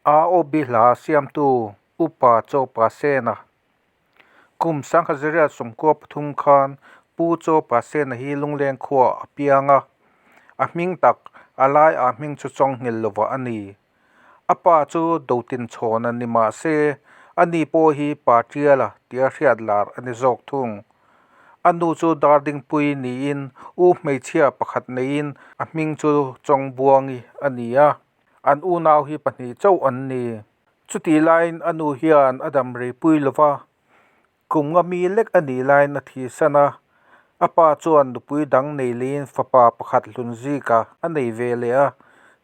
AOB hla siamtu Upa Chaw Pa Sena Kum 1993 khan Pu Chaw Pa Sena hi Lungleng khuaah a piang a, a hming tak, a lai ah hming chu Chawnghilh lova a ni. A pa chu Dotinchhawna ni mah se, ani pawh hi Pa Tiala tia hriat lar a ni zawk thung. A nu chu Dardingpui niin u hmeichhia pakhat neiin a hming chu Chawngbuangi a ni a. An unau hi pahnih chauh an ni. Chutih laiin a nu hian a dam reipui lo va, kum nga mi lek a nih laiin a thihsan a. A pa chuan nupui dang nei leiin fapa pakhat hlun zika a nei ve leh a,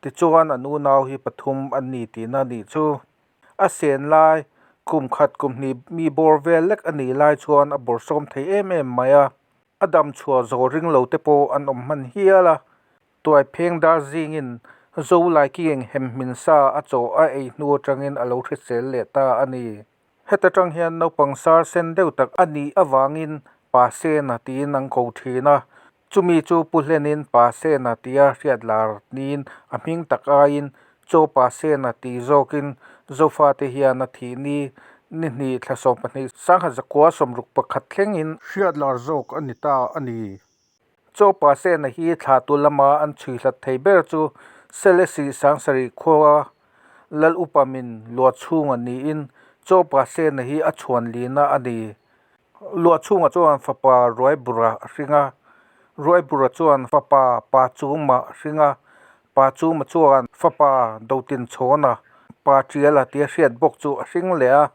tichuan an unau hi pathum an ni tihna a nih chu. A sen lai, kum khat kum hnih mi bawr vel lek a nih lai chuan a bawrhsawm thei em em mai a. A dam chhuah zawh ring lo te pawh an awm hman hial a. Tuai pheng dar zingin Zo Laiking hemhmin sa a chaw a ei hnu atangin a lo hrisel leh ta a ni. Heta tang hian naupang sar sen deuh tak a nih avangin Pa Sena tiin an ko thin a. Chumi chu Pu Hlenin Pa Sena tia hriat lar niin a hming tak aiin Chaw Pa Sena ti zawkin Zofate hian a thih ni ni hnih thla 12 1961 thlengin hriat lar zawk a ni ta a ni. Chaw Pa Sena hi thlahtu lama an chhui hlat thei ber chu Selesih Sangsarih khua Lal Upa min luah chhunga niin Chaw Pa Sena hi a chhuan lina a ni. Luah chhunga chuan fapa Ruaibura a hring a, Ruaibura chuan fapa Pa Chuma a hring a, Pa Chuma chuan fapa Dotinchhawna, Pa Tiala tia hriat bawk chu a hring leh a.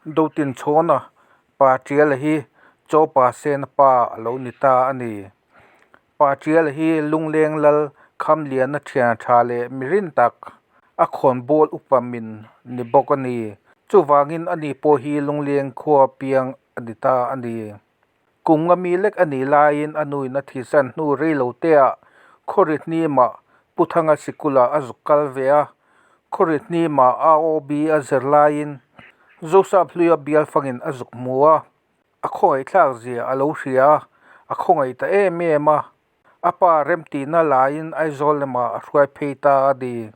Dotinchhawna Pa Tiala hi Chaw Pa Sena pa a lo ni ta a ni. Pa Tiala hi Lungleng Lal Khamliana thian tha leh mirin tak, a khawnbawl upa min ni bawk a ni. Chuvangin ani pawh hi Lungleng khua piang a ni ta a ni. Kum nga mi lek a nih laiin a nuin a thihsan hnu rei lo teah Khawrihnimah Pu Thanga sikula a zuk kal ve a. Khawrihnimah AOB a zir laiin Zosap hluia bial fangin a zuk hmu a, a khawngaihthlak zia a lo hria a, a khawngaih ta em em a. A pa remtihna laiin Aizawl lamah a hruai phei ta a ni.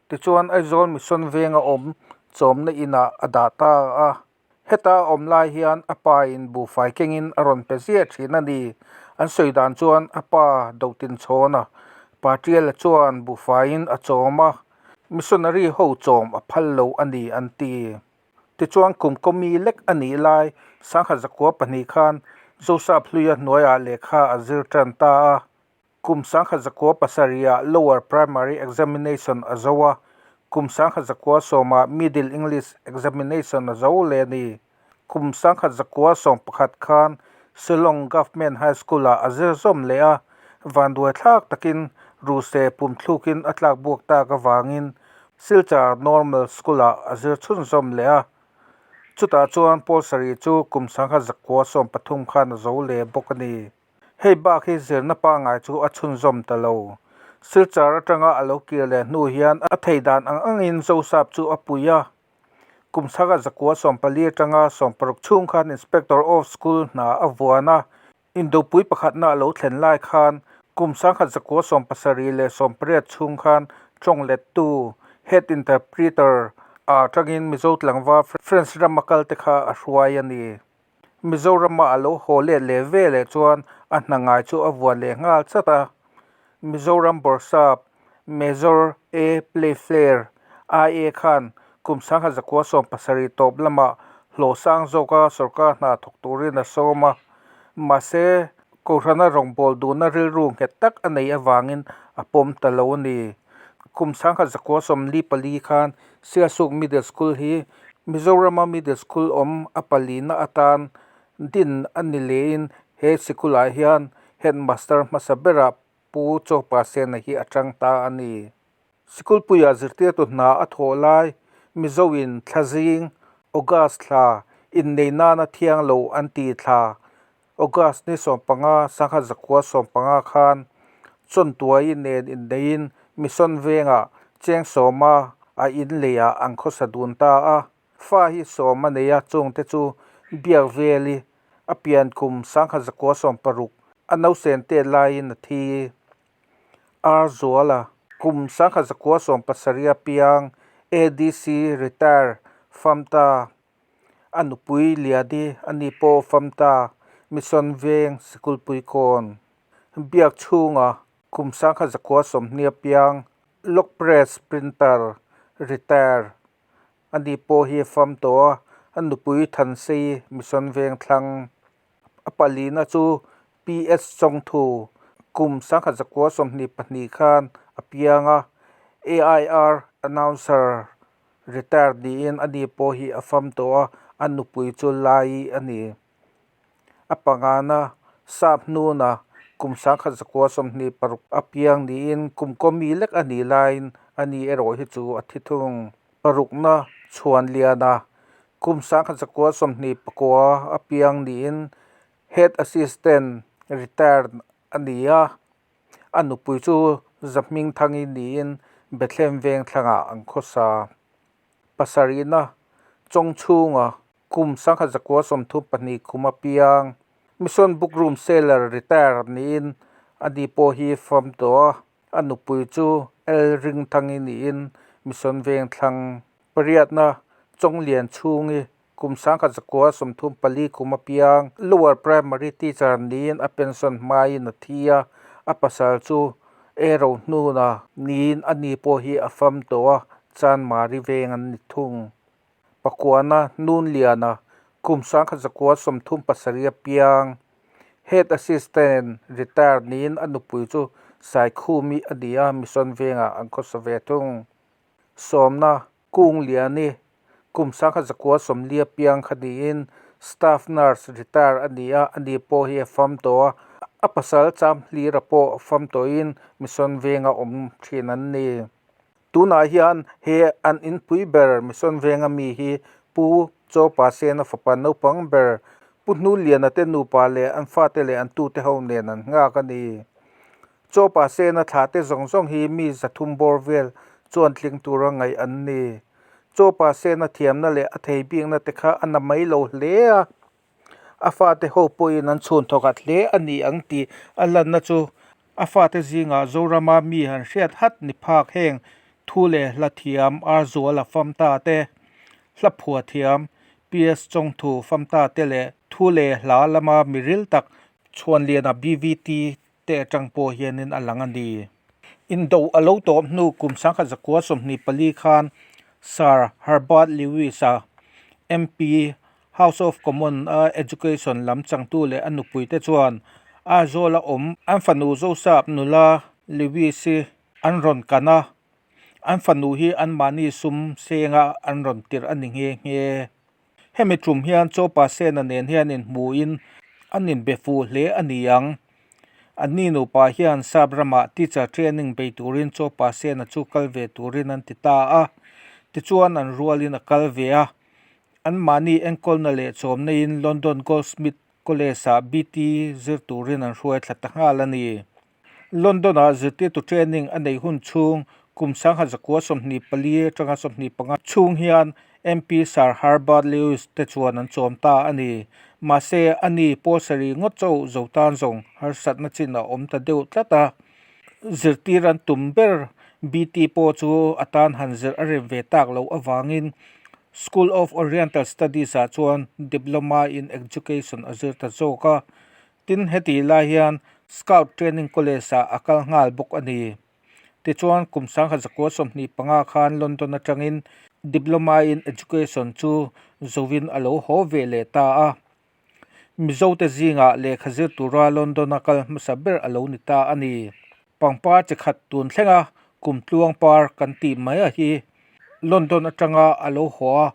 Tichuan Aizawl Mission venga awm chawmna inah a dah ta a. Heta a awm lai hian a pa in buhfai kengin a rawn pe ziah thin a ni. An sawi dan chuan a pa Dotinchhawna pa Tiala chuan buhfaiin a chawm a, missionary ho chawm a phal lo a ni an ti. Tichuan kum kawmi lek a nih lai 1902 khan Joseph Hluia hnuaiah lehkha a zir tan ta a. Kum 1907 ah Lower Primary Examination a zo a, kum 1910 ah Middle English Examination a zo leh a ni. Kum 1911 khan Shillong Government High School ah a zir zawm leh a, vanduai thlak takin Ruse pumthlukin a tlak buak tak avangin Silchar Normal School ah a zir chhunzawm leh a. Chutah chuan Paul sarih chu kum 1913 khan a zo leh bawk a ni. Hei bak hi zirna pangngai chu a chhunzawm ta lo. Silchar atanga a lo kir leh hnu hian a thei dan ang angin Zosap chu a pui a. Kum 1914 atanga 16 chhung khan Inspector of School hna a vuan a. Indopui pakhatna a lo thlen lai khan kum 1970 leh 80 chhung khan tawng lettu, Head Interpreter, ah atangin Mizo tlangval French rama kalte kha a hruai a ni. Mizorama a lo haw let leh ve leh chuan a hna ngai chu a vuan leh nghal chat a. Mizoram Bawrhsap Major A Playflair IA khan kum 1970 tawp lamah hlawh sang zawka sorkar hna thawk turin a sawm a. Mahse, Kohhrana rawngbâwl duhna rilru nghet tak a neih avangin a pawm ta lo a ni. Kum 1944 khan Sialsuk Middle School hi Mizorama Middle School awm a palina atan din a ni lehin he sikulah hian Headmaster hmasa berah Pu Chawpa Sena hi a chang ta a ni. Sikulpuia zirtirtu hna a thawh lai Mizoin thlazing, August thla, innei nana thiang lo an ti thla, August ni 15, 1915 khan Chawntuai nen inneiin Mission vengah cheng sawma a in leiah an khawsa dun ta a. Fa hi sawm a nei a, chungte chu biak veli a pian kum 1916 a nausen tet laiin a thi. Ar Zuala, kum 1970 a piang, ADC retire famta a nupui Liani ani pawh famta Mission Veng Sikulpuikawn biak chhunga kum 1930 a piang Log Press printer retire ani pawh hi fam tawh a a nupui Thansei Mission Veng thlang a palina chu PS Chawngthu kum 1922 khan a piang a AIR announcer retire niin ani pawh hi a fam tawh a a nupui chu Lai a ni. A pangana sap hnuna kum 1926 a piang niin kum kaw mi lek a nih laiin ani erawh hi chu a thi thung. Parukna Chhuanliana kum 1929 a piang niin Head Assistant retired a ni a, a nupui chu Zahmingthangi niin Bethlehem veng thlangah an khawsa. Pasarihna Chawngchhunga kum 1932 kum a piang Mission Bookroom Seller retired niin ani pawh hi fam tawh a, a nupui chu L Ringthangi niin Mission veng thlang. Pariatna Chawnglian chhungi kum 1934 kum a piang Lower Primary Teacher niin a pension hmain a thi a, a pasal chu E Rohnuna niin ani pawh hi a fam tawh a, Chanmari veng an ni thung. Pakuana Nunliana kum 1937 a piang Head Assistant retired niin a nupui chu Saikhumi a ni a, Mission vengah an khawsa ve thung. Sawmna Kungliani kum 1940 a piang kha niin Staff Nurse retire a ni a, ani pawh hi a fam tawh a, a pasal cham hlira pawh fam tawhin Mission venga awm thin an ni. Tunah hian he an inpui ber Mission venga mi hi Pu Chawpa Sena fapa naupang ber Pu Hnuliana te nupa leh an fate leh an tute ho nen an nghak a ni. Chawpa Sena thlah te zawng zawng hi mi 300 bawr vel chuan tling tura ngaih an ni. Chawpa Sena thiamna leh a thei bikna te kha a na mai lo hle a, a fate ho pawhin an chhun thawkhat hle a ni ang tih a lanna chu a fate zingah Zorama mi han hriat hat ni phak heng thu leh hla thiam Arzuala famta te, hla phua thiam PS Chawngthu famta te leh thu leh hla lama mi ril tak Chhuanliana BVT te atang pawh hianin a lang a ni. Indo a lo tawp hnu kum 1924 khan Sir Herbert Lewis-a MP House of Commons a Education lam changtu leh a nupuite chuan Aizawl a awm an fanu Zosap nula Lewis-i an rawn kan a, an fanu hi anmahni sum senga an rawn tirh a ni nghe nghe. Hemi tum hian Chawpa Sena nen hian inhmuhin an inbe fuh hle a ni ang. Anni nupa hian Sap ramah teacher training bei turin Chawpa Sena chu kal ve turin an ti ta a. Tichuan an rualin a kal ve a. Anmahni enkawlna leh chawmneiin London Goldsmith College-ah BT zir turin an hruai thla ta nghal a ni. London-ah zirtirtu training a neih hun chhung kum 1924 atanga 25 chhung hian MP Sir Herbert Lewis te chuan an chawm ta a ni. Mahse, ani pawl sarih ngawt chauh zo tan zawng harsatna chin a awm ta deuh tlat a. Zirtir an tum ber BT pawh chu a tan han zir a rem ve tak loh avangin School of Oriental Studies-ah chuan Diploma in Education a zir ta zawk a. Tin, heti lai hian Scout Training College-ah a kal nghal bawk a ni. Tichuan, kum 1925 khan London atangin Diploma in Education chu zovin a lo haw ve leh ta a. Mizote zingah lehkha zir tura London-a kal hmasa ber a lo ni ta a ni. Pangpar chi khat tun thlenga kum tluang par kan tih mai a hi London atanga a lo haw a,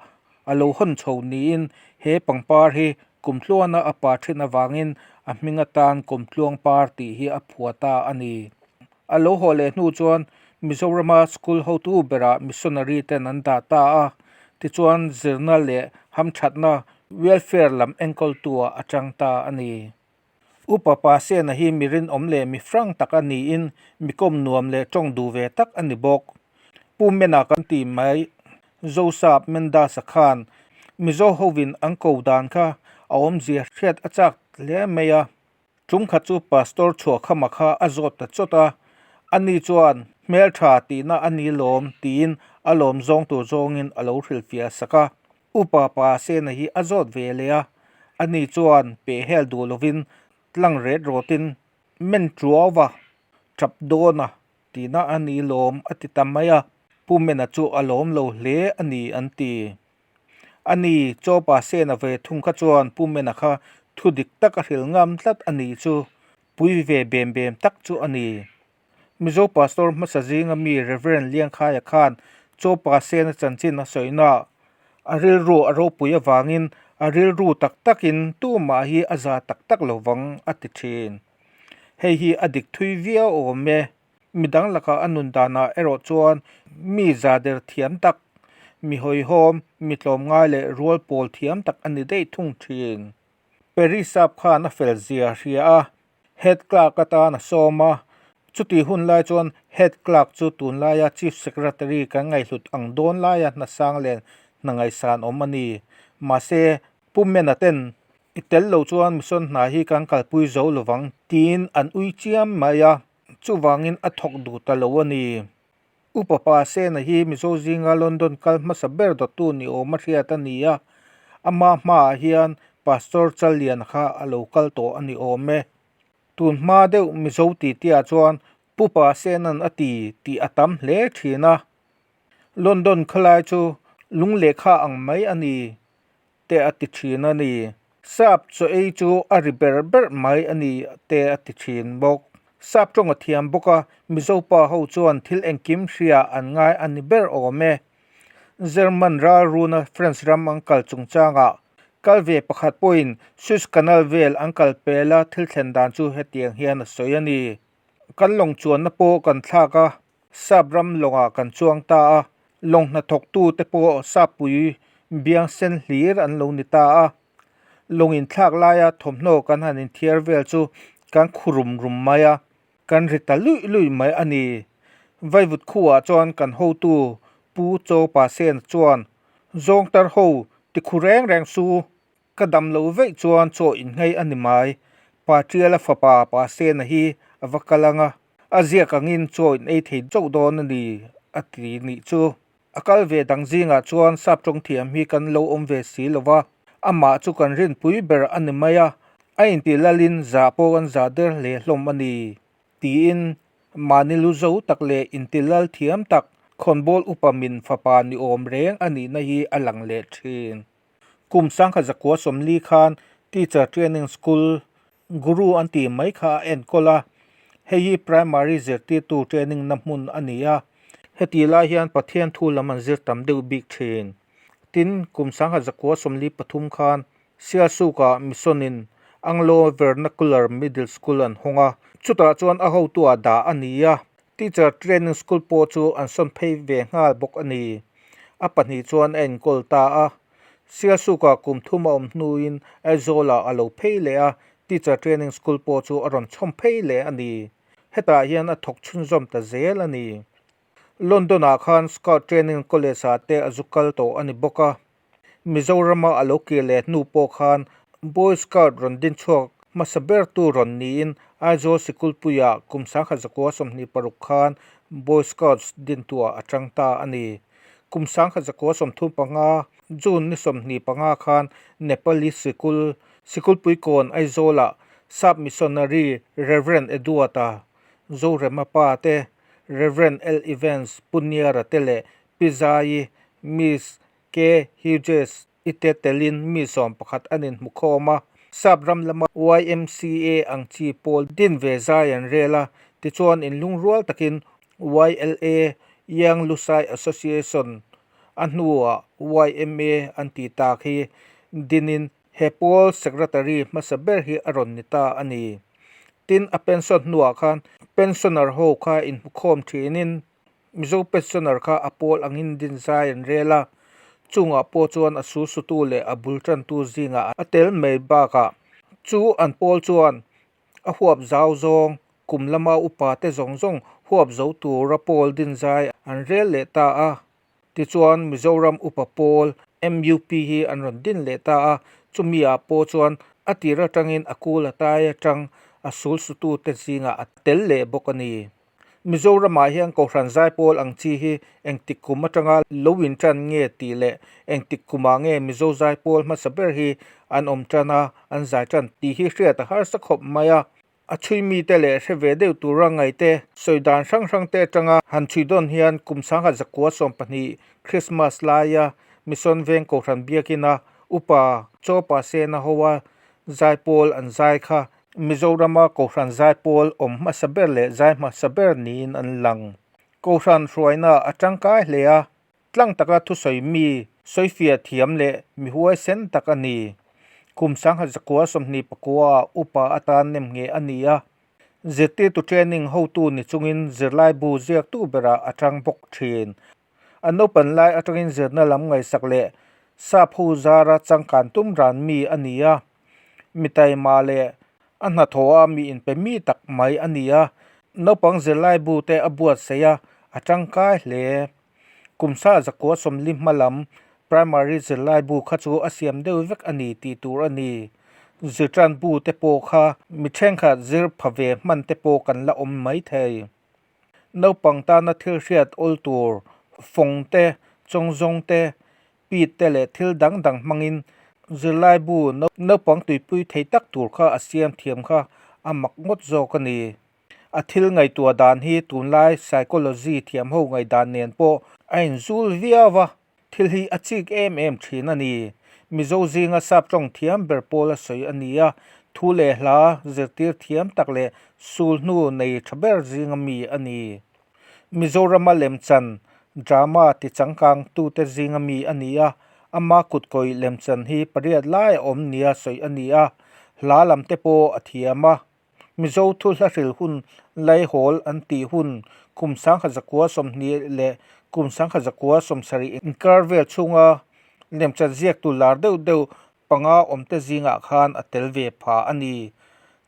a lo hawn chho niin he pangpar hi kum tluana a pa thin avangin a hming atan kum tluang par tih hi a phua ta a ni. A lo haw leh hnu chuan Mizorama school hotu berah missionary ten an dah ta a, tichuan zirna leh hamthatna welfare lam enkawltuah a chang ta a ni. Upa Pasena hi mi rinawm leh mi frank tak a niin mi kawm nuam leh tawng duh ve tak a ni bawk. Pu Mena kan tih mai Zosap Mendasa khan Mizo hovin an ko dan kha a awmzia hriat a chak hle mai a. Tum khat chu Pastor Chhuahkhama kha a zawt ta chawt a, ani chuan hmeltha tihna a ni lawm tiin a lawm zawng tur zawngin a lo hrilhfiah sak a. Upa pa Sena hi a zawt ve leh a, ani chuan pehhel duh lovin tlang ret rawtin men tuau va, tap dawn a tihna a ni lawm a ti ta mai a, Pu Mena chu a lawm lo hle a ni an ti. A ni, Chaw pa Sena ve thung kha chuan Pu Mena kha thu dik tak a hrilh ngam tlat a ni chu pui ve bem bem tak chu a ni. Mizo Pastor hmasa zinga mi Rev. Liangkhaia khan Chaw pa Sena chanchin a sawina a rilru a ropui avangin a rilru tak takin tumah hi a za tak tak lo vang a ti thin. Hei hi a dik thui viau awm e. Midang lakah a nun danah erawh chuan mi za der thiam tak, mi hawihhawm, mi tlawmngai leh rual pawl thiam tak a ni daih thung thin. Paris sap khan a fel zia a hria a, Head Clerk atan a sawm a, chutih hun lai chuan Head Clerk chu tunlaia Chief Secretary kan ngaihhlut ang dawn laia hna sang leh hna ngaihsan awm a ni. Mahse, Pu Mena ten i tel lo chuan mission hna hi kan kalpui zo lovang tiin an ui chiam mai a, chuvangin a thawk duh ta lo a ni. Upa pa Sena hi Mizo zinga London kal hmasa ber dawttu ni awm a hriat a ni a, ama hmaah hian Pastor Challiana kha a lo kal tawh a ni awm e. Tun hma deuh Mizo titiah chuan Pu Pa Sena'n a ti tih a tam hle thin a, London khalai chu lung lehkha ang mai a ni te a ti thin a ni. Sap chaw ei chu a ri ber ber mai a ni te a ti thin bawk. Sap tawng a thiam bawk a, Mizo pa ho chuan thil engkim hria an ngai a ni ber awm e. German ral runa French ram an kal chungchangah kal ve pakhat pawhin Suez Canal vel an kal pel a thil thlen dan chu hetiang hian a sawi a ni. Kan lawng chuanna pawh kan thlak a, Sap ram lawngah kan chuang ta a, lawng hnathawktute pawh Sappui biang sen hlir an lo ni ta a. Lawng inthlak laia thawmhnaw kan han inthiar vel chu kan khu rum rum mai a, kan ri ta luih luih mai a ni. Vaivut khuah chuan kan hotu Pu Chaw Pa Sena chuan, Zawngtar ho tikhu reng reng su, Ka dam lo veih chuan chaw inngei a ni mai. Pa Tiala fapa Pa Sena hi a va kal ang a, a ziak angin chaw in ei thei chauh dawn a ni a ti nih chu. A kal ve dang zingah chuan sap tawng thiam hi kan lo awm ve si lo va, amah chu kan rinpui ber a ni mai a, a intih lalin zah pawh an zah der hle hlawm a ni tiin mahni lu zo tak leh inti lal thiam tak khawnbawl upa min fapa ni awm reng a nihna hi a lang leh thin. Kum sangkhat zakua sawmli khan Teacher Training School Guru an tih mai kha a enkawl a, hei hi Primary zirtirtu training na hmun a ni a, hetih lai hian Pathian thu lam an zir tam deuh bik thin. Tin, kum sangkhat zakua 43 khan Sialsukah Mission in Anglo Vernacular Middle School an hawng a, chutah chuan a hotuah dah a ni a, Teacher Training School pawh chu an sawn phei ve nghal bawk a ni. A pahnih chuan a enkawl ta a. Sialsukah kum thum a awm hnuin Aizawlah a lo phei leh a, Teacher Training School pawh chu a rawn chhawm phei leh a ni. Hetah hian a thawk chhunzawm ta zel a ni. London-ah khan Scout Training College-ah te a zu kal tawh a ni bawk a. Mizorama a lo kir leh hnu pawh khan Boy Scout rawn din chhuak hmasa bertu rawn niin Aizawl Sikulpuiah kum 1926 khan Boy Scouts dintuah a chang ta a ni. Kum 1935 June ni 25 khan Nepali Sikul, Sikulpuikawn Aizawlah Sap Missionary Rev. Eduarda Zorema pa te, Rev. L. Evans Puniara te leh Pi Zaii, Miss K. Hughes i te telin mi 11 an inhmu khawm a, Sap ram lama YMCA ang chi pawl din ve zai an rel a, tichuan inlungrual takin YLA, Young Lusai Association, a hnuah YMA an tih tak hi dinin he pawl Secretary hmasa ber hi a rawn ni ta a ni. Tin, a pension hnuah khan pensioner ho kha inhmu khawm thinin Mizo pensioner kha a pawl angin din zai an rel a, chungah pawh chuan a sulsutu leh a bul tantu zingah a tel mai bakah chu an pawl chuan a huap zau zawng kum lama upa te zawng zawng huap zo tura pawl din zai an rel leh ta a. Tichuan Mizoram upa pawl MUP hi an rawn din leh ta a, chumi ah pawh chuan a tir atangin a kul a tai atang a sulsutu te zingah a tel leh bawk a ni. Mizoramah hian Kohhran Zaipawl ang chi hi engtik kum atanga lo intan nge tih leh engtik kumah nge Mizo Zaipawl hmasa ber hi an awm tan a, an zai tan tih hi hriat a harsa khawp mai a. A chhui mite leh hre ve deuh tura ngaihte sawi dan hrang hrangte atanga han chhui dawn hian kum sangha zakua 12 Krismas laia Mission Veng Kohhran Biakina Upa Chawpa Sena hoa Zaipawl an zai kha Mizorama Kohhran Zaipawl awm hmasa ber leh zai hmasa ber niin an lang. Kohhran hruaina a tangkai hle a, tlang taka thusawi mi sawifiah thiam leh mi huaisen tak a ni. Kum 1929 ah upa atan nemngheh a ni a, zirtirtu training hotu ni chungin zirlaibu ziaktu berah a tang bawk thin. A naupan lai atangin zirna lam ngaihsak leh sap ho zara changkan tum ran mi a ni a, mi taima leh a hnathawha mi inpe mi tak mai a ni a, naupang zirlaibu te a buatsaih a, a tangkai hle. Kum sa 140 hma lam primary zirlaibu kha chu a siam deuh vek a ni tih tur a ni. Zirtan bu te pawh kha mi thenkhat zir pha ve hman te pawh kan la awm maithei. Naupang tana thil hriat awl tur fawng te, chawngzawng te, pit te leh thil dang dang hmangin zirlaibu naupang tuipui thei tak tur kha a siam thiam kha a mak ngawt zawk a ni. A thil ngaihtuah dan hi tunlai psychology thiam ho ngaihdan nen pawh a inzul viau a, thil hi a chik em em thin a ni. Mizo zinga sap tawng thiam ber pawl a sawi a ni a, thu leh hla zirtir thiam tak leh sul hnu nei tha ber zinga mi a ni. Mizorama lemchan drama ti changkang tute zinga mi a ni a, ama kutkawih lemchan hi pariat lai a awm nia sawi a ni a, hla lam te pawh a thiam a. Mizo thu hlahril hun Laihawl an tih hun kum 1920 leh kum 1970 inkar vel chhunga lemchan ziaktu lar deuh deuh panga awmte zingah khan a tel ve pha a ni.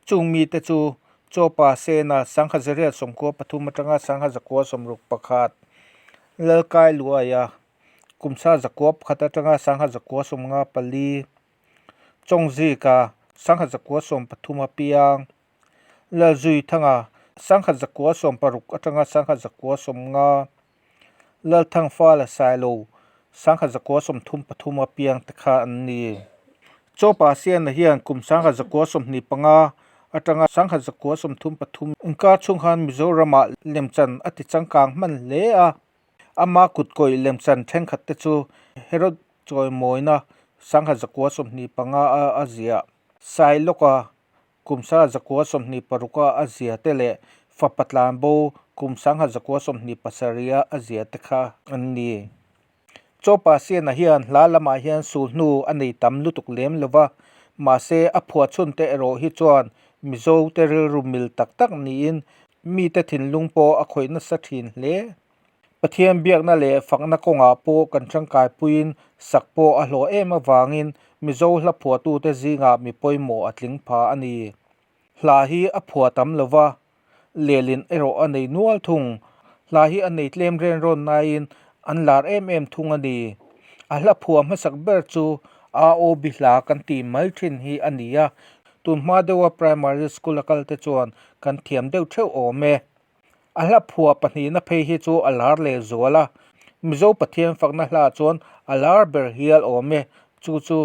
Chung mite chu Chawpa Sena 1993 atanga 1961, Lalkai Luaia kum 1901 atanga 1954, Chawngzika, 1913 a piang, Lalzuithanga, 1960 atanga 1950, Lalthangfala Sailo, 1933 a piang te kha an ni. Chawpa Siana hian kum 1925 atanga 1933 inkar chhung khan Mizoramah lemchan a ti changkang hman hle a. Ama kutkawih lemchan thenkhat te chu Herod chawimawina 1925 a a ziah. Sailawka kum 1926 a a zia te leh Fapa Tlanbo kum 1927 a a zia te kha an ni. Chawpa Siana hian hla lamah hian sulhnu a nei tam lutuk lem lo va, mahse a phuah chhun te erawh hi chuan Mizo te rilru mil tak tak niin mite thinlung pawh a khawih nasa thin hle. Pathian biakna leh fakna kawngah pawh kan tangkaipuiin sak pawh a hlawh em avangin Mizo hla phuahtute zingah mi pawimawh a tling pha a ni. Hla hi a phuah tam lo va, lehlin erawh a nei nual thung. Hla hi a nei tlem ren rawn naiin an lar em em thung a ni. A hla phuah hmasak ber chu AOB hla kan tih mai thin hi a ni a, tunhma deuha primary school a kalte chuan kan thiam deuh theuh awm e. A hla phuah pahnihna phei hi chu a lar leh zual a, Mizo Pathian fakna hla chuan a lar ber hial awm e, chu chu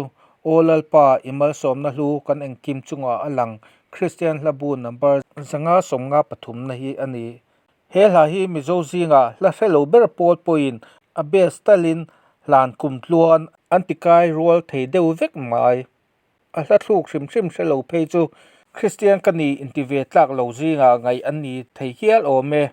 Aw Lalpa i malsawmna hlu kan engkim chungah a lang Kristian hlabu number 553 na hi a ni. He hla hi Mizo zingah hla hre lo ber pawl pawhin a best talin hlan kum tluan an tikai rual thei deuh vek mai. A hla thluk hrim hrim hre lo phei chu Kristian ka ni inti ve tlak lo zingah ngaih an ni thei hial awm e.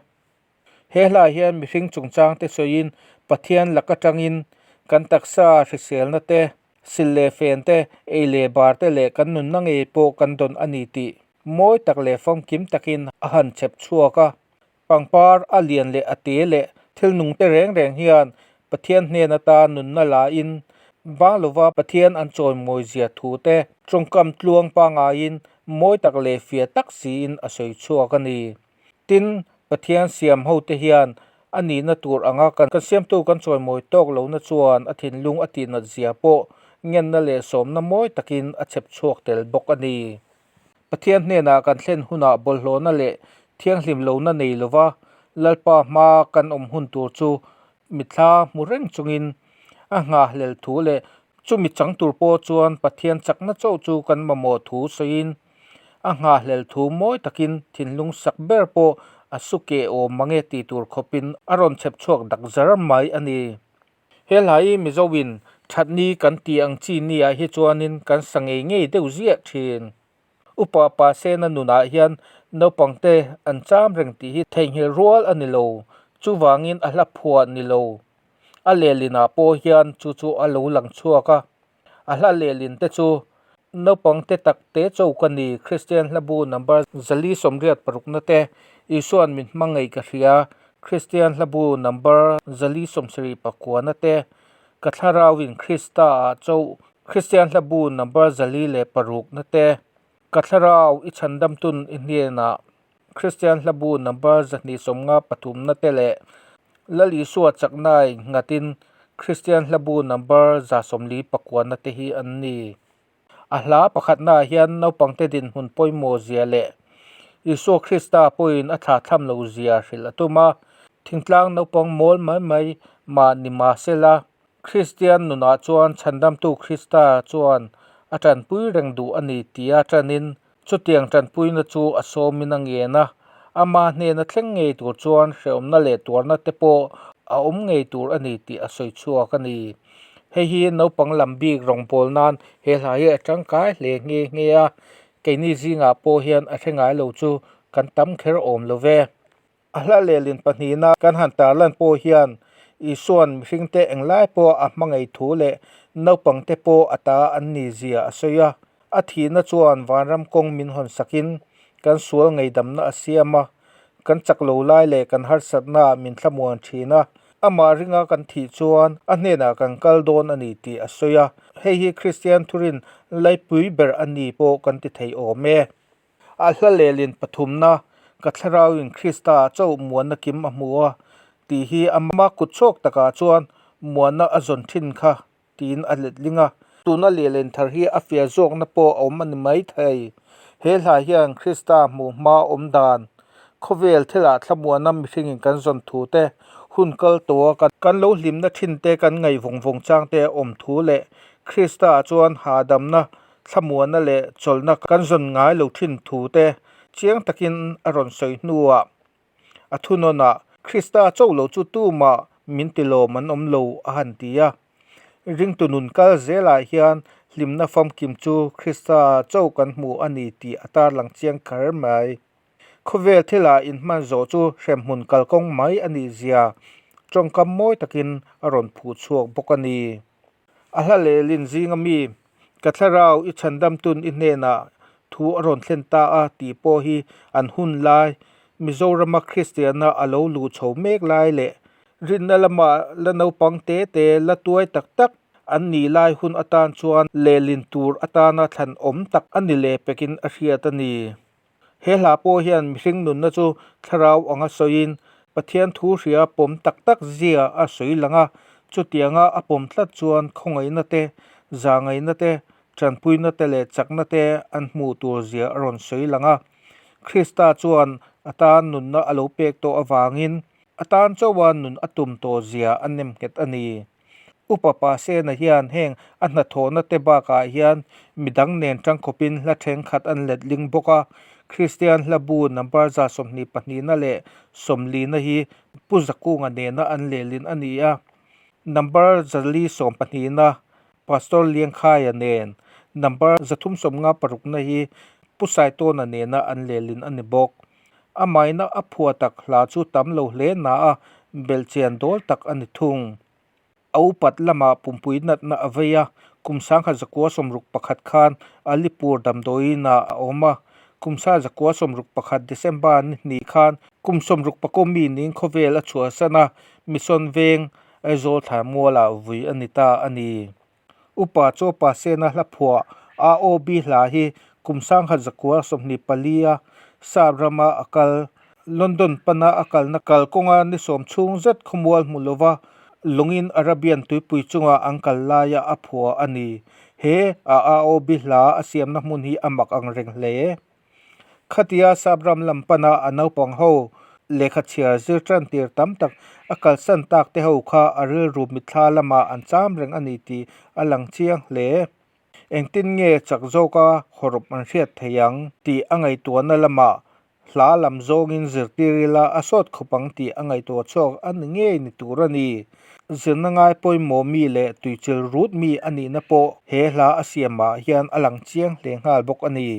He hla hian mihring chungchang te sawiin Pathian lak atangin kan taksa hriselna te, sil leh fen te, ei leh bar te leh kan nunna ngei pawh kan dawn a ni tih mawi tak leh famkim takin a han chhep chhuak a. Pangpar a lian leh a te leh thil nung te reng reng hian Pathian hnen ata nunna lain vang lova Pathian an chawimawi zia thu te tawngkam tluang pangaiin mawi tak leh fiah tak siin a sawi chhuak a ni. Tin, Pathian siam ho te hian a nihna tur anga kan siamtu kan chawimawi tawk lohna chuan a thinlung a tihnat zia pawh ngenna leh sawmna mawi takin a chhep chhuak tel bawk a ni. Pathian hnenah kan thlen hunah bawlhhlawhna leh thianghlim lohna nei lova Lalpa hmaa kan awm hun tur chu mitthla hmu reng chungin a nghahhlel thu leh chumi chang tur pawh chuan Pathian chakna chauh chu kan mamawh thu sawiin a nghahhlel thu mawi takin thinlung sak ber pawh a su keh awm mange tih tur khawpin a rawn chhep chhuak dak zar mai a ni. He hla hi Mizoin thatni kan tih ang chi niah hi chuanin kan sa ngei ngei deuh ziah thin. Upa Pasena nunah hian naupangte an cham reng tih hi theihnghilh rual a ni lo. Chuvangin a hla phuah ni lo. A lehlinah pawh hian chu chu a lo lang chhuak a. A hla lehlin te chu naupangte tak te cho ka ni, Kristian hlabu number 486 na te, Isua'n min hmangaih ka hria, Kristian hlabu number 479 na te, Ka thlarauin Krista ah cho, Kristian hlabu number 106 na te, Ka thlarau i chhandamtun i hnenah, Kristian hlabu number 253 na te leh Lal Isua chaknai nghatin Kristian hlabu number 149 na te hi an ni. A hla pakhatnaah hian naupangte dinhmun pawimawh zia leh Isua Krista pawhin a thlahthlam lo zia hrilh a tum a. Thingtlang naupang mawl mai mai mah ni mah sela, Kristian nunah chuan Chhandamtu Krista chuan a tanpui reng duh a ni tia tanin chutiang tanpuina chu a sawmin a ngen a, ama hnena thleng ngei tur chuan hrehawmna leh tuarna te pawh a awm ngei tur a ni tih a sawi chhuak a ni. Hei hi naupang lam bik rawngbâwl nan he hla hi a tangkai hle nghe nghe a, keini zingah pawh hian a hre ngai lo chu kan tam kher awm lo ve. A hla lehlin pahnihna kan han tarlan pawh hian Isua'n mihringte englai pawh a hmangaih thu leh naupangte pawh a ta an ni zia a sawi a. A thihna chuan vanram kawng min hawn sakin kan sual ngeihdamna a siam a, kan chak lo lai leh kan harsatnaah min thlamuan thin a. Amah ringa kan thih chuan a hnenah kan kal dawn a ni tih a sawi a. Hei hi Kristian thurin laipui ber a ni pawh kan ti thei awm e. A hla lehlin pathumna, Ka thlarauin Krista chauh muanna kim a hmu a, tih hi ama kut chhuak takah chuan muanna a zawn thin kha tiin a letling a. Tuna lehlin thar hi a fiah zawkna pawh a awm a ni maithei. He hla hian Krista hmuh hma awm dan, khawvel thilah thlamuanna mihringin kan zawn thu te, hun kal tawha kan lo hlimna thin te kan ngaih vawng vawng chang te a awm thu leh Krista chuan hahdamna Thlamuanna leh chawlhna kan zawn ngai lo thin thu te chiang takin a rawn sawi hnuah a thunawnah Krista cho lo chu tumah min ti lawm an awm lo a han ti a. Ringtu nun kal zelah hian hlimna famkim chu Krista cho kan hmu a ni tih a tarlang chiang kher mai. Khawvel thilah inhman zawh chu hremhmun kalkawng mai a nih zia tawngkam mawi takin a rawn phuh chhuak bawk a ni. A hla lehlin zinga mi, Ka thlarau i chhandamtun i hnenah thu a rawn thlen ta a tih pawh hi an hun lai, Mizorama Kristianna a lo luh chho mek lai leh rinna lama la naupang te te la tuai tak tak an nih lai hun atan chuan lehlin tur atana thlan awm tak a ni leh pekin a hriat a ni. He hla pawh hian mihring nunna chu thlarau anga sawiin Pathian thu hria pawm tak tak zia a sawi lang a, chutianga a pawm tlat chuan khawngaihna te, zahngaihna te, tanpuina te leh chakna te an hmuh tur zia a rawn sawi lang a. Krista chuan a tan nunna a lo pek tawh avangin a tan chauha nun a tum tawh zia a nemnghet a ni. Upa Pasena hian heng a hnathawhna te bakah hian midang nen tangkhawpin hla thenkhat an letling bawk a, Kristian hla bu number 22na leh 40na hi Pu Zakunga nena an lehlin a ni a, number 412na Pastor Liangkhaia nen, number 356na hi Pu Saitawna nena an lehlin a ni bawk. A maina a phuah tak hla chu tam lo hle na a, belhchian dawl tak a ni thung. A upat lamah pumpui natna a vei a, kum 1961 khan Alipur damdawiinah a awm a, kum 1961 December ni hnih khan kum 64 mi ning khawvel a chhuahsan a, Mission Veng Aizawl Thlaimualah vui a ni ta a ni. Upa Chawpa Sena hla phuah AOB hla hi kum 1924 a Sap rama a kal, London pana a kalna kalkawnga ni sawm chhung zet khawmual hmu lova lawngin Arabian tuipui chunga an kal laia a phuah a ni. He a AOB hla a siamna hmun hi a mak ang reng hle. Khatia Sap ram lam pana a naupang ho. Lehkha chhiar zir tan tir tam tak a kalsan tak te ho kha a rilru mitthla lamah an cham reng a ni tih a lang chiang hle. Engtin nge chak zawka hawrawp an hriat theih ang tih a ngaihtuahna lamah hla lam zawngin zirtir ila a sawt khawp ang tih a ngaihtuah chhuak a ni ngei ni tur a ni. Zirna ngai pawimawh mi leh tuichil rut mi a nihna pawh he hla a siamah hian a lang chiang hle nghal bawk a ni.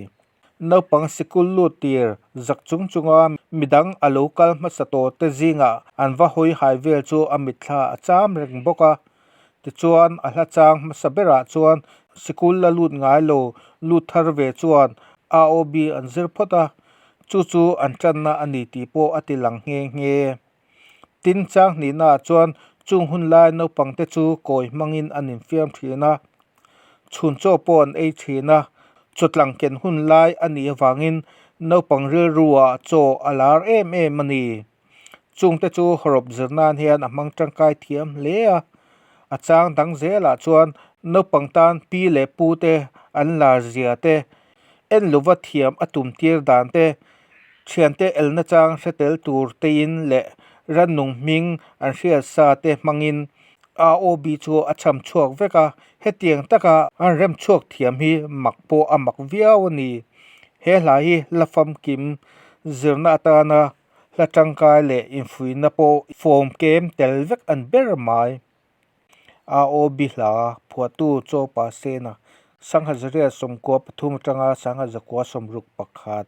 Naupang sikul lut tir zak chung chunga midang a lo kal hmasa tawh te zingah an va hawi hai vel chu a mitthla a cham reng bawk a. Tichuan a hla chang hmasa berah chuan sikul la lut ngai lo lut thar ve chuan AOB an zir phawt a, chu chu an tanna a ni tih pawh a ti lang nghe nghe. Tin chang hnihnaah chuan chung hun lai naupangte chu kawi hmangin an infiam thin a, chhun chaw pawh an ei thin a, chawtlang ken hun lai a nih avangin naupang rilruah chaw a lar em em a ni. Chungte chu hawrawp zir nan hian a hmang tangkai thiam hle a, a chang dang zelah chuan naupang tan pi leh pu te an lar zia te, en lova thiam a tum tir dan te, thiante elna chang hre tel tur tein leh rannung hming an hriat sa te hmangin AOB chu a cham chhuak vek a, hetiang taka an rem chhuak thiam hi mak pawh a mak viau a ni. He hla hi la famkim zirna atana hla tangkai leh infuihna pawh fawm kem tel vek an ber mai. AOB hla phuahtu Chaw Pa Sena, Sangha Zariat 93 atanga Sangha 161.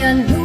Pian hnu.